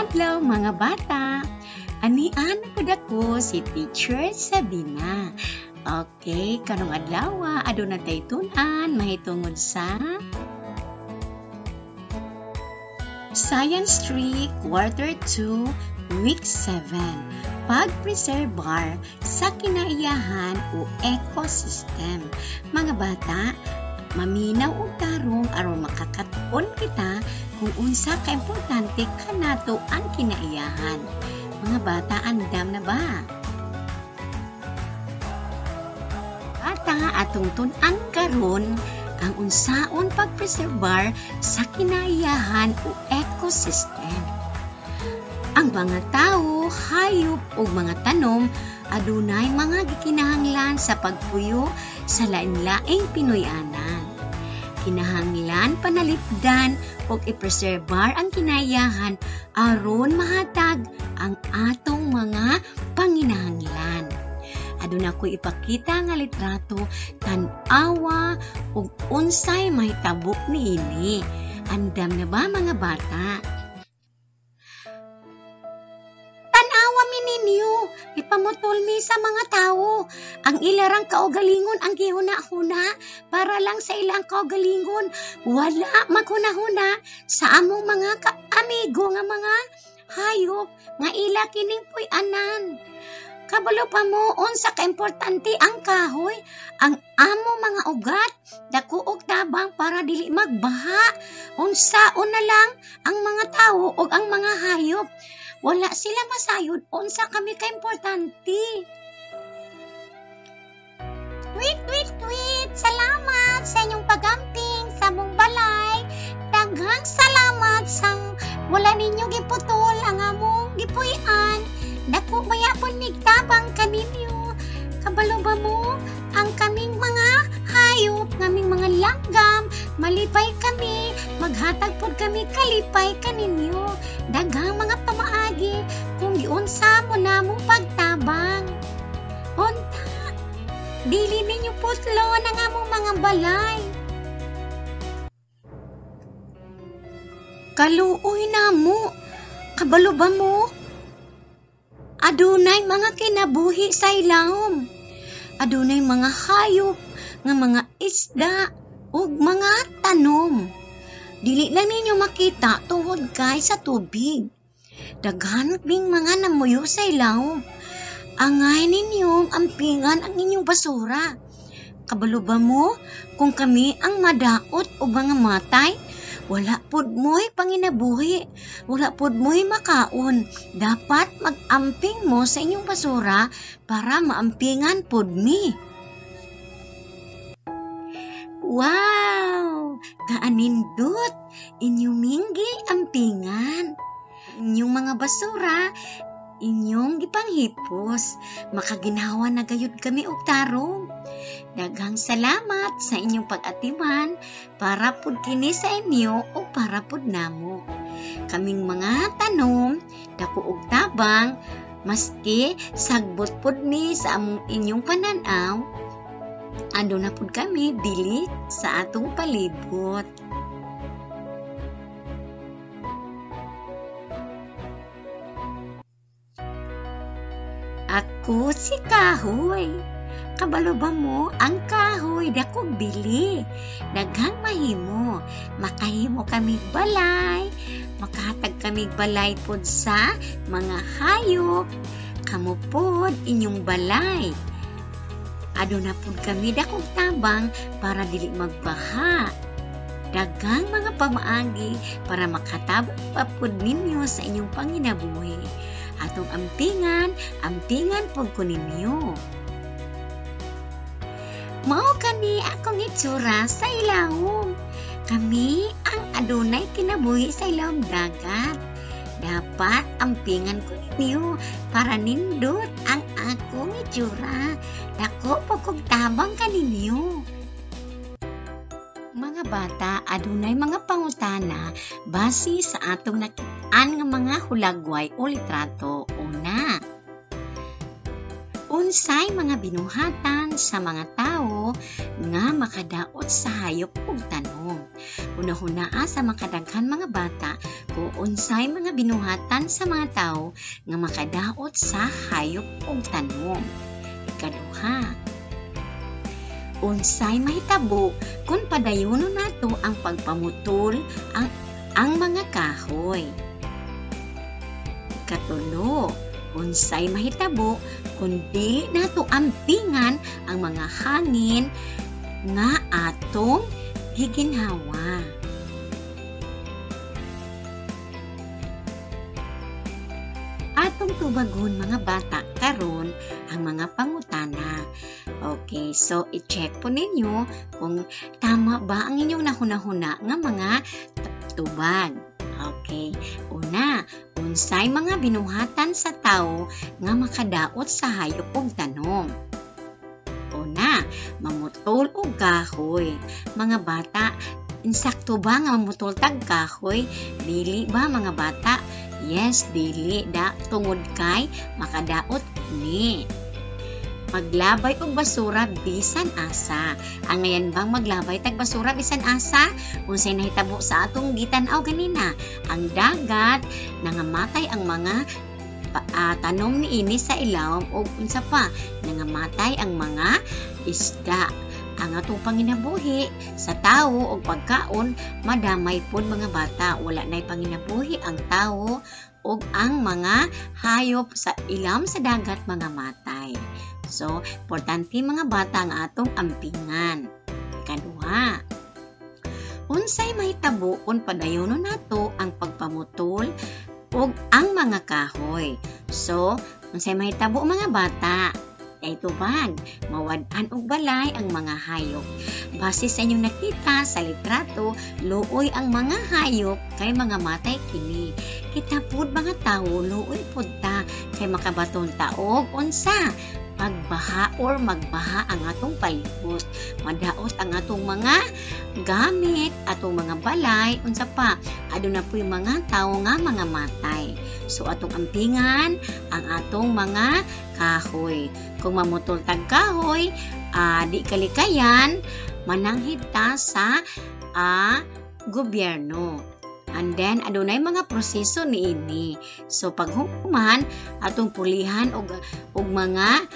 Adlaw mga bata. Anian pud ako si Teacher Sabina. Okay, karong adlaw aduna tay tun-an mahitungod sa Science 3, Quarter 2, Week 7. Pagpreserbar sa kinaiyahan o ecosystem. Mga bata, maminaw og tarong aron makakat-on kita kung unsa ka importante kanato ang kinaiyahan. Mga bata, andam na ba? Bata, atong tun-an karon ang unsaon pagpreserbar sa kinaiyahan o ecosystem. Ang mga tawo, hayop ug mga tanom adunay mga gikinahanglan sa pagpuyo sa lain-laing Pinoy-anan. Kinahanglan panalipdan ug ipreserbar ang kinaiyahan aron mahatag ang atong mga panginahanglan. Aduna ko'y ipakita nga litrato, tan-awa ug unsay mahitabo niini. Andam na ba mga bata? Tan-awa mi ninyo, ipamutol mi sa mga tawo. Ang ilarang kaugalingon ang gihuna-huna para lang sa ilang kaugalingon. Wala maghuna-huna sa among mga kaamigo nga mga hayop nga ila kining puy-anan. Kabalo pa mo unsa kaimportante ang kahoy, ang amo mga ugat, dako og tabang para dili magbaha. Unsaon na lang ang mga tawo ug ang mga hayop. Wala sila masayod unsa kami kaimportante. Tweet, tweet, tweet! Salamat sa inyong pagamping sa among balay. Daghang salamat sa wala ninyo giputol ang among gipuy-an. Dako mayapon migtabang kaninyo. Kabalo ba mo ang kaming mga hayop, kaming mga langgam, malipay kami, maghatag pod kami kalipay kaninyo. Daghang mga pamaagi kung giunsa mo namong pagtabang. Unta, dili ninyo putlon ang among mga balay. Kaluoy namo. Kabalo ba mo? Adunay mga kinabuhi sa ilawom. Adunay mga hayop, nga mga isda, ug mga tanom. Dili lang ninyo makita tungod kay sa tubig. Daghan ming mga namuyo sa ilawom. Angay ninyong ampingan ang inyong basura. Kabalo ba mo kung kami ang madaot o mga matay? Wala pod mo'y panginabuhi, wala pod mo'y makaon. Dapat mag-amping mo sa inyong basura para maampingan pod mi. Wow! Kaanindot! Inyong minggi ampingan. Inyong mga basura, inyong gipanghipos. Makaginhawa na gayud kami og tarong. Daghang salamat sa inyong pag-atiman para pud kini sa inyo o para pud namo. Kaming mga tanom, dako og tabang, maski sagbot pud mi sa among inyong pananaw, aduna pud kami dili sa atong palibot. Ako si Kahoy. Kabalo ba mo ang kahoy dakog bili? Daghang mahimo. Makahimo kami balay. Makahatag kami balay pod sa mga hayop. Kamo pod inyong balay. Aduna pod kami dakog tabang para dili magbaha. Daghang mga pamaagi para makatabang pa pod ninyo sa inyong panginabuhi. Atong ampingan, ampingan pod ko ninyo. Mao kani akong itsura sa ilawom. Kami ang adunay kinabuhi sa ilawom dagat. Dapat ampingan ko ninyo para nindot ang akong itsura. Dako po kog tabang kaninyo. Mga bata, adunay mga pangutana base sa atong nakit-an nga mga hulagway o litrato. Una, unsa Unsay mga binuhatan sa mga tawo nga makadaot sa hayop ug tanom? Hunahunaa sa makadaghan mga bata kung unsay mga binuhatan sa mga tawo nga makadaot sa hayop ug tanom. Ikaduha, unsay mahitabo kung padayonon nato ang pagpamutol ang mga kahoy? Ikatulo, unsay mahitabo kung dili nato ampingan ang mga hangin nga atong giginhawa? Atong tubagon mga bata karon ang mga pangutana. Okay, so i-check po ninyo kung tama ba ang inyong nahuna-huna nga mga tubag. Okay, una, unsay mga binuhatan sa tawo nga makadaot sa hayop ug tanom? Una, mamutol og kahoy. Mga bata, insakto ba nga mamutol tag kahoy? Dili ba mga bata? Yes, dili da, tungod kay makadaot ni. Maglabay og basura bisan asa. Angayan bang maglabay tag basura bisan asa? Unsay nahitabo sa atong gitan-aw ganina? Ang dagat nangamatay ang mga tanom niini sa ilawom og unsa pa, nangamatay ang mga isda. Ang atong panginabuhi sa tawo og pagkaon madamay pud mga bata. Wala nay panginabuhi ang tawo og ang mga hayop sa ilawom sa dagat mga matay. So, importante mga bata ang atong ampingan. Ikaduha, unsay mahitabo kung padayonon nato ang pagpamutol ug ang mga kahoy? So, unsay mahitabo mga bata? Kay tubag, mawad-an og balay ang mga hayop. Base sa inyong nakita sa litrato, luoy ang mga hayop kay mga matay kini. Kita pud mga tawo, luoy pud ta kay makabaton ta og unsa? Pagbaha or magbaha ang atong palibot. Madaot ang atong mga gamit, atong mga balay, unsa pa, aduna puy mga tawo nga mga matay. So atong ampingan ang atong mga kahoy. Kung mamutol tag kahoy, di kalikayan, mananghid ta sa gobyerno. And then adunay mga proseso niini. So paghuman atong pulihan og mga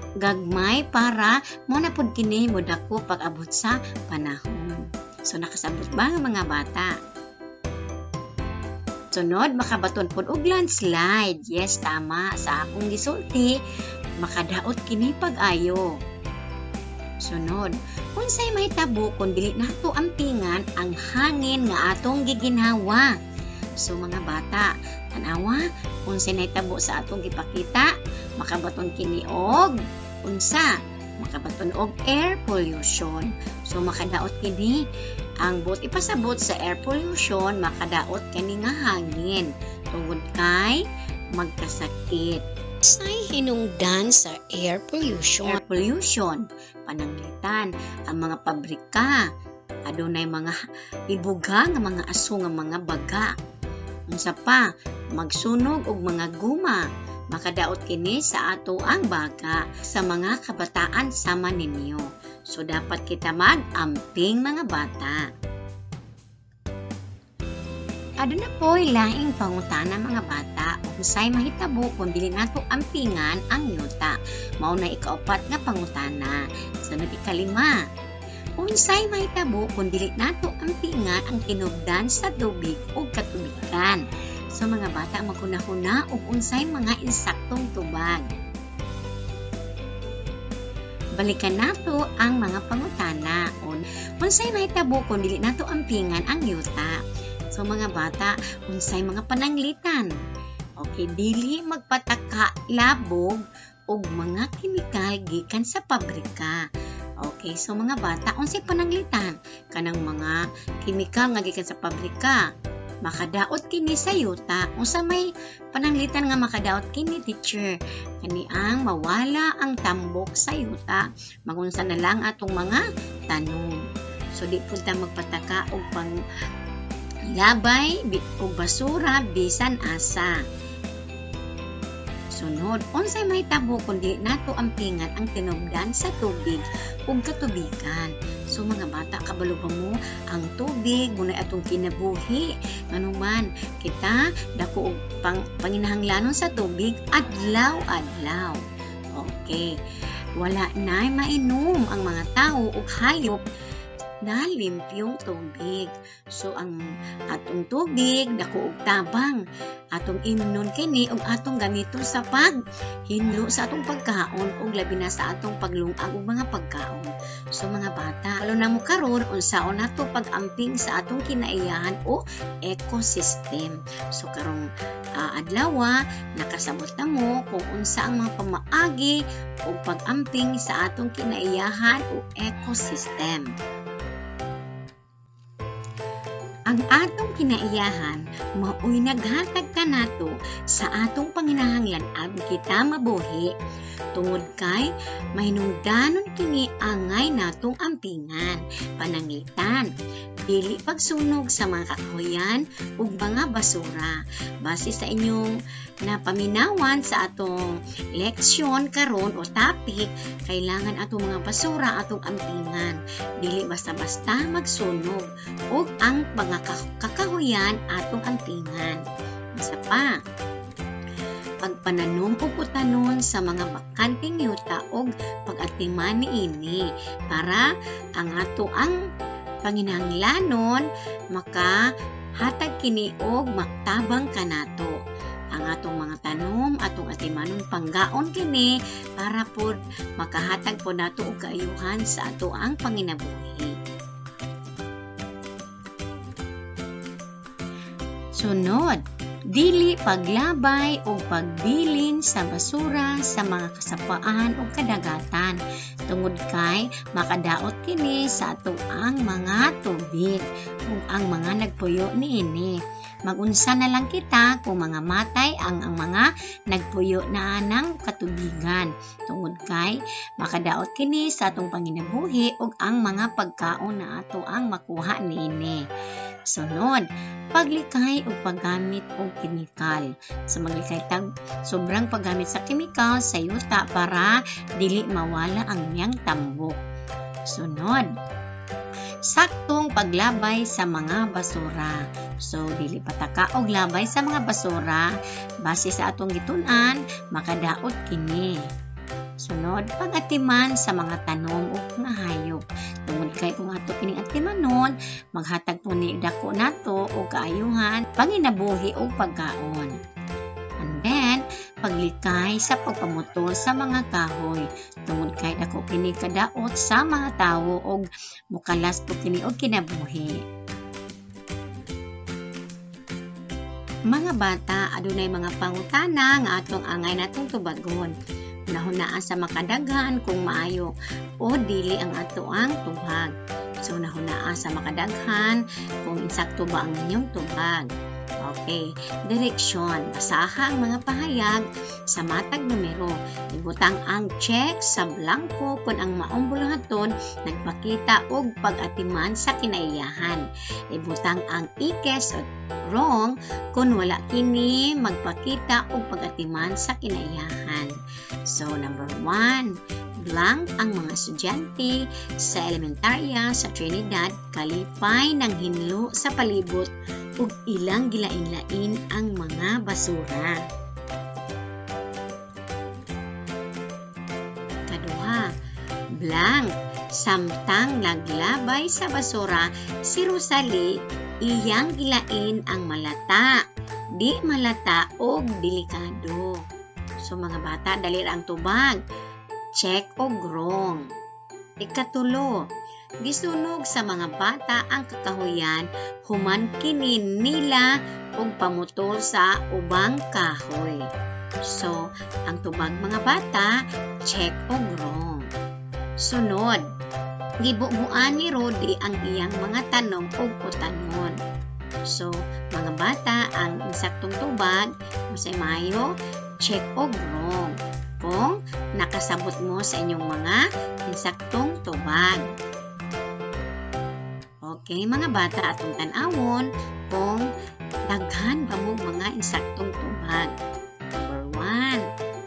gagmay para mo na pud kini modako pag-abot sa panahon. So nakasabot ba ang mga bata? Sunod, makabaton pud og landslide. Yes, tama sa akong gisulti, makadaot kini pag-ayo. Sunod, unsay mahitabo kung dili nato ampingan ang hangin nga atong giginhawa? So mga bata, tan-awa unsay nahitabo sa atong gipakita, makabaton kini og unsa? Makabaton og air pollution. So makadaot kini ang buot ipasabot sa air pollution, makadaot kini nga hangin tungod kay magkasakit. Say hinungdan sa air pollution. Air pollution, pananglitan ang mga pabrika, adunay mga ibuga nga mga aso nga mga baga. Unsa pa, magsunog og mga guma, makadaot kini sa ato ang baga sa mga kabataan sama ninyo. So dapat kita mag-amping mga bata. Aduna po'y laing pangutana mga bata, unsay mahitabo kung dili nato ampingan ang yuta? Mao na ikaupat nga pangutana. Sunod ikalima, unsay mahitabo kung dili nato ampingan ang tinubdan sa tubig o katubigan? So mga bata, maghuna-huna og unsay mga insaktong tubag. Balikan nato ang mga pangutana. Unsay mahitabo kung dili nato ampingan ang yuta? So mga bata, unsay mga pananglitan? Okay, dili magpataka labog og mga kemikal gikan sa pabrika. Okay, so mga bata, unsay pananglitan? Kanang mga kemikal nga gikan sa pabrika, makadaot kini sa yuta. Unsa may pananglitan nga makadaot kini, teacher? Kani ang mawala ang tambok sa yuta, magunsa na lang atong mga tanom. So di pud ta magpataka og pang labay og basura bisan asa. Sunod, unsay mahitabo kung dili nato ampingan ang tinubdan sa tubig ug katubigan? So mga bata, kabalo ba mo ang tubig muna atong kinabuhi? Nganuman kita dako og panginahanglanon sa tubig adlaw-adlaw. Okay, wala na mainom ang mga tao ug hayop na limpyong tubig. So ang atong tubig dako og tabang, atong imnon kini ug atong gamiton sa paghinlo sa atong pagkaon ug labi na sa atong paglungag og mga pagkaon. So mga bata, kabalo na mo karon unsaon nato pag-amping sa atong kinaiyahan o ecosystem. So karong adlaw, nakasabot na mo kung unsa ang mga pamaagi og pag-amping sa atong kinaiyahan o ecosystem. Ang atong kinaiyahan maoy naghatag kanato sa atong panginahanglan aron kita mabuhi, tungod kay mahinungdanon kini angay natong ampingan, pananglitan, dili pagsunog sa mga kakahuyan ug mga basura. Base sa inyong napaminawan sa atong leksyon karon o topic, kailangan atong mga basura atong ampingan, dili basta-basta magsunog ug ang mga kakahuyan atong ampingan. Isa pa, pagpananom og utanon sa mga bakanteng yuta og pag-atiman niini para ang ato ang panginahanglanon makahatag kini og matabang kanato. Ang atong mga tanom atong atimanon panggaon kini para pod makahatag pod nato og kaayuhan sa ato ang panginabuhi. Sunod, dili paglabay o pagbilin sa basura sa mga kasapaan o kadagatan, tungod kay makadaot kini sa ato ang mga tubig ug ang mga nagpuyo niini. Magunsa na lang kita kung mga matay ang mga nagpuyo na ng katubigan, tungod kay makadaot kini sa atong panginabuhi ug ang mga pagkaon na ato ang makuha niini. Sunod, paglikay o paggamit og kemikal. So maglikay tag sobrang paggamit sa kemikal sa yuta para dili mawala ang niyang tambok. Sunod, saktong paglabay sa mga basura. So dili pataka og labay sa mga basura base sa atong gitun-an, makadaot kini. Sunod, pag-atiman sa mga tanom o mga hayop. Tungod kay kung ato kining atimanon, maghatag po ni dako nato o kaayuhan, panginabuhi o pagkaon. And then, paglikay sa pagpamutol sa mga kahoy. Tungod kay dako kini kadaot sa mga tawo og mukalas po kini og kinabuhi. Mga bata, adunay mga pangutana nga atong angay natong tubagon. Nahunaan sa makadaghan kung maayo o dili ang ato ang tubag. So nahunaan sa makadaghan kung insakto ba ang inyong tubag. Okay, direksyon. Basaha ang mga pahayag sa matag numero. Ibutang ang check sa blanko kung ang maong buluhaton nagpakita og pag-atiman sa kinaiyahan. Ibutang ang ikes o wrong kung wala kini magpakita og pag-atiman sa kinaiyahan. So, number 1, blank ang mga estudyante sa elementarya sa Trinidad kalipay ng hinlo sa palibot ug ilang gilain-lain ang mga basura. Kaduha, blank samtang naglabay sa basura si Rosalie iyang gilain ang malata, di malata og delikado. So mga bata, dali ra ang tubag. Check og wrong. Ikatulo, gisunog sa mga bata ang kakahuyan human kini nila og pamutol sa ubang kahoy. So, ang tubag mga bata, check og wrong. Sunod, gibubuan ni Rudy ang iyang mga tanom og utanon. So, mga bata, ang insaktong tubag, unsay maayo, check og wrong kung nakasabot mo sa inyong mga insaktong tubag. Okay, mga bata, atong tan-awon kung daghan ba mo mga insaktong tubag. Number 1,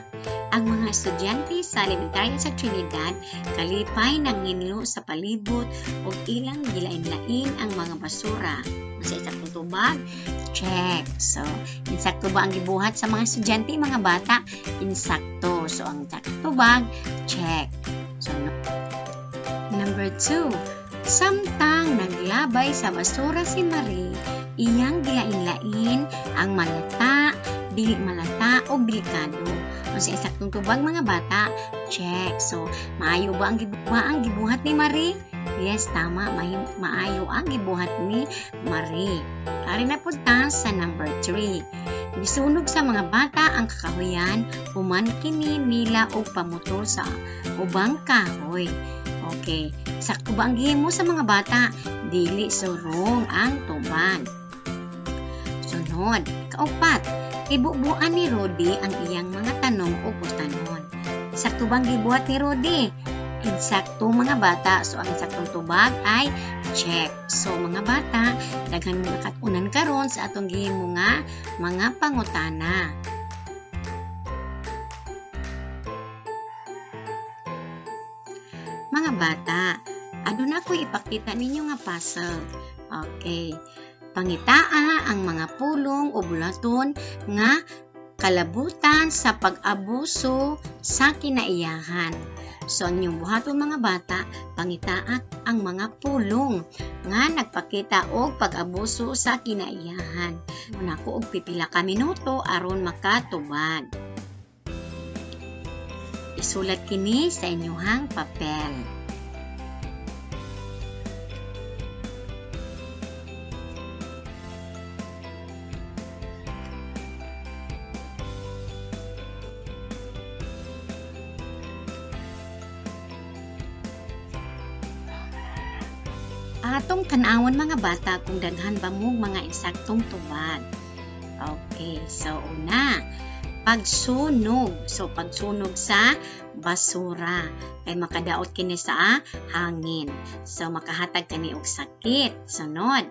mga estudyante sa elementarya sa Trinidad kalipay nanginlo sa palibot ug ilang gilain-lain ang mga basura. Sa insaktong tubag, check. So, insakto ba ang gibuhat sa mga estudyante, mga bata? Insakto. So, ang tubag, check. So, number 2, samtang naglabay sa basura si Marie, iyang gilain-lain ang malata, dili malata o delikado. O sa insaktong tubag mga bata, check. So, maayo ba ang gibuhat ni Marie? Yes, tama. Maayo ang gibuhat ni Marie. Ari na po ta sa number 3. Gisunog sa mga bata ang kakahuyan, human kini nila og pamutol sa ubang kahoy. Okay, sakto ba ang gihimo sa mga bata? Dili, so wrong ang tubag. Sunod, kaupat, ibubuan ni Rudy ang iyang mga tanong o pustanon. Sakto ba ang gibuhat ni Rudy? Insakto mga bata. So ang insaktong tubag ay check. So mga bata, daghan mga kat-unan karon sa atong gihimo nga mga pangutana. Mga bata, aduna ko'y ipakita ninyo nga puzzle. Okay. Pangitaa ang mga pulong o bulaton nga kalabutan sa pag-abuso sa kinaiyahan. So, ang inyong buhaton mga bata, pangitaa ang mga pulong nga nagpakita og pag-abuso sa kinaiyahan. Una ko og pipila ka minuto aron makatubag. Isulat kini sa inyuhang papel. Atong tan-awon mga bata kung daghan ba mo mga insaktong tubag. Okay, so una, pagsunog. So pagsunog sa basura kay makadaot kini sa hangin. So makahatag kani og sakit. Sunod,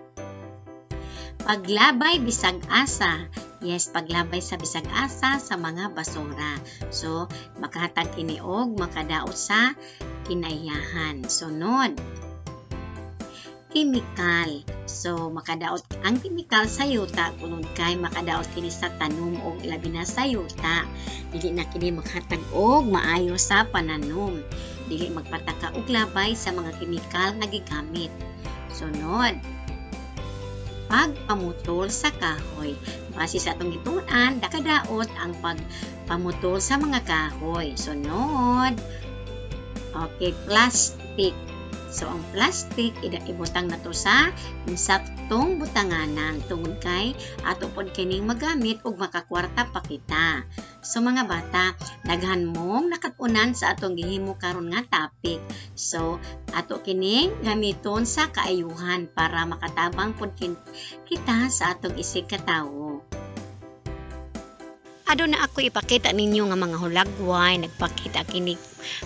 paglabay bisag asa. Yes, paglabay sa bisag asa sa mga basura. So makahatag kini og makadaot sa kinaiyahan. Sunod, kimikal. So, makadaot ang kimikal sa yuta kunod kay makadaot kini sa tanom o labi na sa yuta. Dili na kini makahatag og maayo sa pananom. Dili magpataka og labay sa mga kimikal nga gigamit. Sunod, pagpamutol sa kahoy. Base sa atong gitun-an, nakadaot ang pagpamutol sa mga kahoy. Sunod, okay, plastic. So, ang plastic, ibutang na to sa insaktong butanganan tungod kay ato pod kining magamit ug makakwarta pa kita. So, mga bata, daghan mong nakat-unan sa atong gihimo karon nga topic. So, ato kining gamiton sa kaayuhan para makatabang pod kita sa atong isig katawo. Aduna ako ipakita ninyo nga mga hulagway, nagpakita kini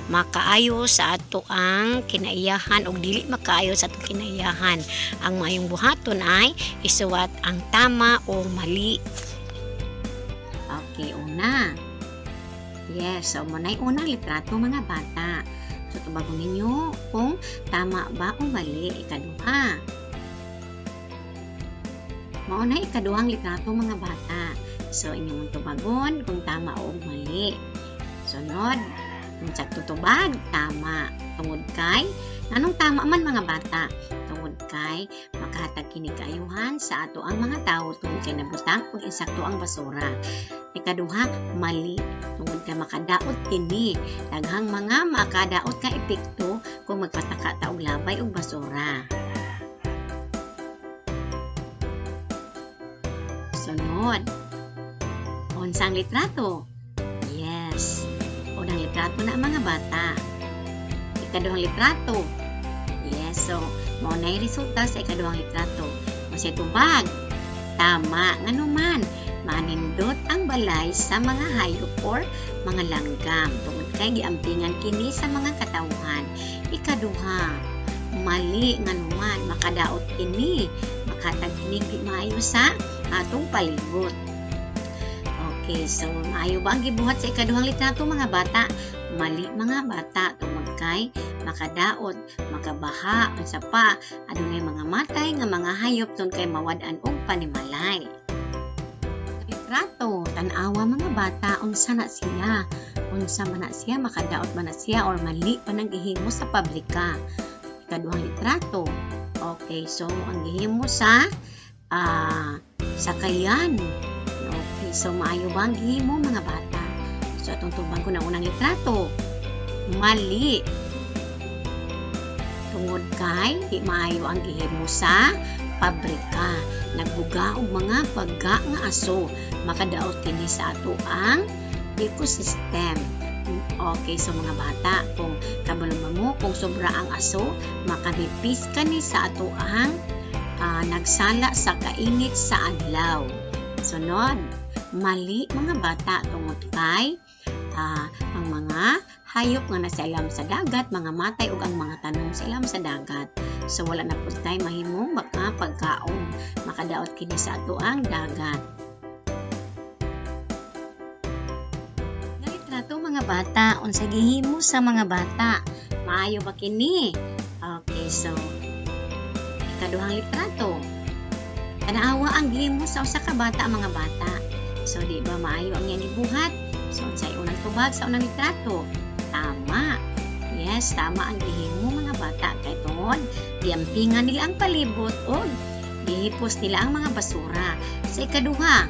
makaayo sa ato ang kinaiyahan og dili makaayo sa atong kinaiyahan. Ang maayong buhaton ay isuwat ang tama o mali. Okay, una. Yes, so muna'y unang litrato mga bata. So tubagon ninyo kung tama ba o mali. Ikaduha. Mauna ikaduhang litrato mga bata. So, inyong tubagon kung tama o mali. Sunod, kung sakto tubag, tama. Tungod kay, anong tama man mga bata? Tungod kay, makahatag kini kaayuhan sa ato ang mga tao tungod kay nabutang ug insakto ang basura. Ikaduha, mali. Tungod kay makadaot kini. Daghang mga makadaot ka epekto kung magpataka ta og labay og basura. Sunod, unsang litrato? Yes. Unang litrato na ang mga bata. Ikaduhang litrato. Yes. So, mao na yung resulta sa ikaduhang litrato. Unsay tubag? Tama. Nganuman, manindot ang balay sa mga hayop or mga langgam. Tungod kay giampingan kini sa mga katawhan. Ikaduha, mali. Nganuman, makadaot kini. Makatag kini maayo sa atong palibot. Okay, so maayo ba ang gibuhat sa ikaduhang litrato, mga bata? Mali, mga bata, tungod kay makadaot, makabaha, unsa pa, adunay mga matay nga mga hayop tungod kay mawad-an og panimalay. Litrato, tan-awa, mga bata, unsa na siya? Unsa man na siya, makadaot man na siya or mali pa nang gihimo sa pabrika? Ikaduhang litrato. Okay, so ang gihimo sa sakayan. Okay, so maayo ba ang gihimo, mga bata? So atong tubag ko na unang litrato. Mali. Tungod kay di maayo ang gihimo sa pabrika. Nagbuga og mga baga nga aso. Makadaot kini sa ato ang ecosystem. Okay, so mga bata, kung kabalo ba mo kung sobra ang aso, makanipis kani sa ato ang nagsala sa kainit sa adlaw. Sunod, mali, mga bata, tungod kay ang mga hayop nga nasa ilam sa dagat, mga matay ug ang mga tanom sa ilam sa dagat. So wala na pud tay mahimong mga pagkaon. Makadaot kini sa ato ang dagat. Litrato, mga bata, unsa gihimo sa mga bata? Maayo ba kini? Okay, so ikaduhang litrato. Tan-awa ang gihimo sa usa ka bata, mga bata. So di ba maayo ang iyang gibuhat? So unsay unang tubag sa unang litrato? Tama. Yes, tama ang gihimo, mga bata, kay tungod giampingan nila ang palibot og gihipos nila ang mga basura. Sa ikaduha,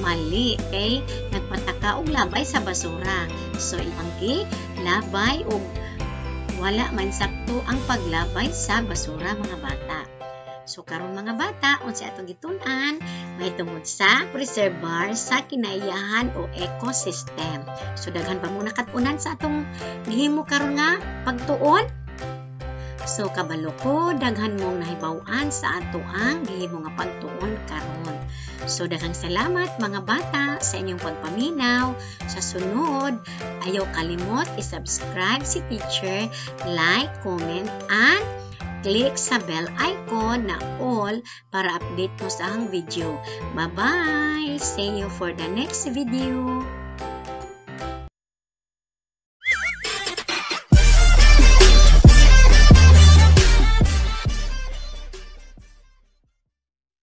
mali kay nagpataka og labay sa basura. So ilang labay og wala man sakto ang paglabay sa basura, mga bata. So karon, mga bata, unsa atong gitun-an mahitungod sa preserbar sa kinaiyahan o ecosystem? So daghan pa mo nakat-unan sa atong gihimo karon nga pagtuon. So kabalo ko daghan mong nahibaw-an sa ato ang gihimo nga pagtuon karon. So daghang salamat, mga bata, sa inyong pagpaminaw. Sa sunod, ayaw kalimot i-subscribe si teacher, like, comment, and click sa bell icon na all para update mo sa ang video. Bye-bye! See you for the next video!